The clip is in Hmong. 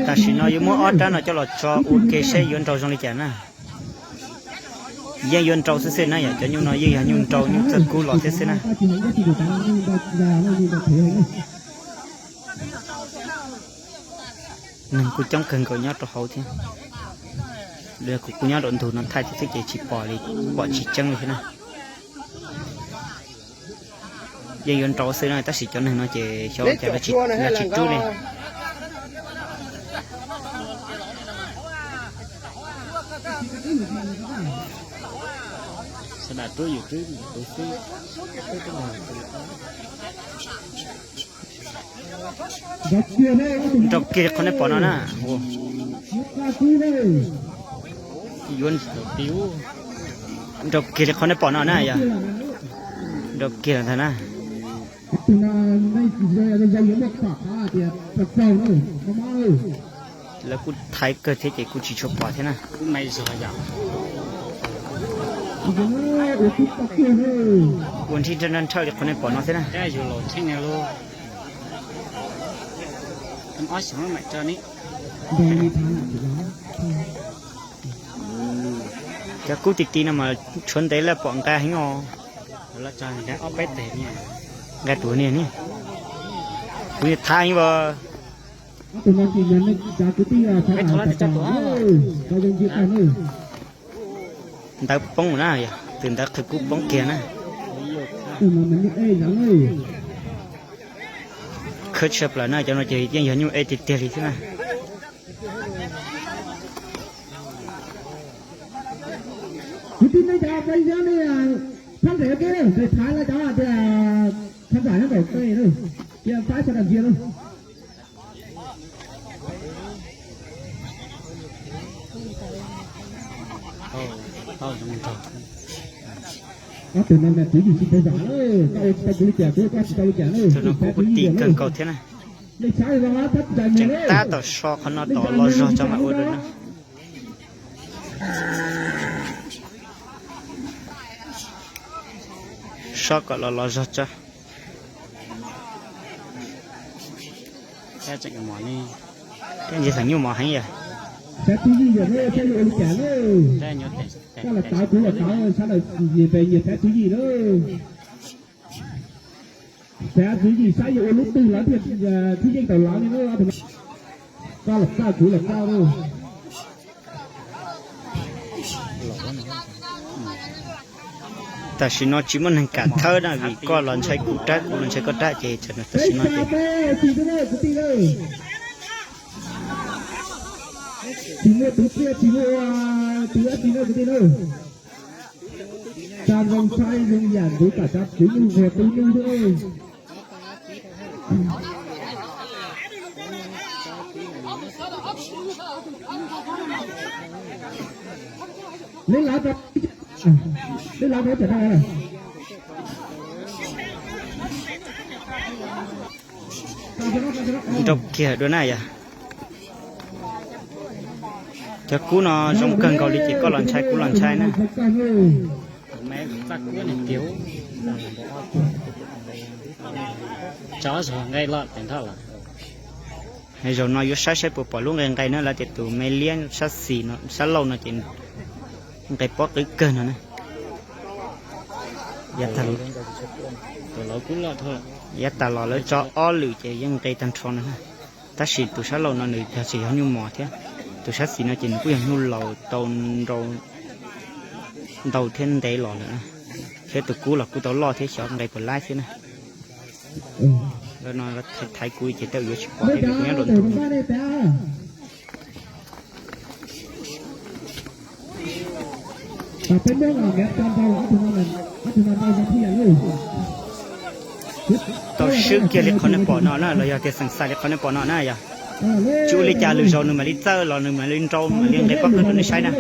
Tam sim no yuav muab ob rab no coj los tso ua ke saib yuav nrau zoo li cas na. Yeej yuav nrau xwb xwb na yom, cov nyuj no yeej yog nyuj nrau nyuj txawj kub los thiab xwb na. Neeg kuj coob kawg nkaus nyob rau hauv thiab. Kuv kuj nyob rau ntug no thaij thiab xwb ces tsis pom li, pom tsis tseeb li thiab na. Yeej yuav nrau xwb na tab sis cov neeg no ces xyov cas lawv tsis rub li. Nrau kiag li qhov nej pom no na. Yuav nrau kiag li qhov nej pom no na yog. Nrau kiag los ntag na. Lawv kuj thaiv kawg thiab ces kuj tsis tshua pom thiab na. Ua nrhij nrhawj nrhawj li qhov nej pom no thiab na. Cov kub ti ti no mas tshuav ntev lawm pom nqa heev os. Nqa tus niag ni, tus niag thav heev as. Ntawd poob na, tus ntawd qhwv kub poob kiag na. Khwv tshaj plaws na, cov no ces yeej yog nyuj ej tiag tiag li thiab na. Kwv tij neej tsa peb nyob nej, phab ntawm kev ntawm thav lawv cov tias khab ntawm nyob nkaum tej, cia pab sawv daws ntsia na. Ob tug no mas tswv yim tsis tau zam, koj ua tsis tau kuv li cas, kuv ua koj tsis tau li cas na. Tus no kuj kuj ti kawg nkaus thiab na. Tseem tab tom so qhov no tom los zog tso mas ua dua na. So kom los los zog tso. Tej ntsis xeem nyuj mos heev yog. Koj los tau kuv los tau, sawv daws nyias pes nyias xav tswv yim na. Xav tswv yim saib yuav ua lub twg lawv thiaj tsis yeej tau lawv li na. Koj los tau kuv los tau. Tam sim no tsis muaj neeg kam thawb na vim koj los ntshai kuv rab kuv los ntshai koj rab ces tam sim no ces tsis muaj tus txiaj tsis muaj tus dab tsi na kwv tij na. Tsa zoo saib zoo yam ntxuav tam tsa kuv nyuj nquag tu nyuj thiab. Neb lav, neb lav rau tsam no. Nrau kiag dua na yog. Cov kub no zoo kawg nkaus li ces koj los ntshai kuv los ntshai na. Zaum no yuav saib saib puas pom lub nqe nqe na, lawv tias tus me liab sab xis no sab laug no ces nqe pob qwv kawg no na. Yav tas los lawv tso ob lwm ces yeej nqe tag nrho no na. Tab sis tus sab laug no nws yog tseem yog nyuj mos thiab, tus sab xis no ces nws kuj yog nyuj laus tau nrau ntau thiab ntev los lawm na, thiab tus kub los kuj tau loj thiab xyov nqe puas laib thiab na. Lawv no thaiv kuv ces tej yuav tsis pom thiab vim kuv nyob rau ntug. Tau swb kiag li qhov nej pom no na los yog tias xeem xais li qhov nej pom no na yog. Tsis ua li cas, lwm zaus nws mam li txawj los nws mam li nrau mam li nqe pob qwv rau nej saib na.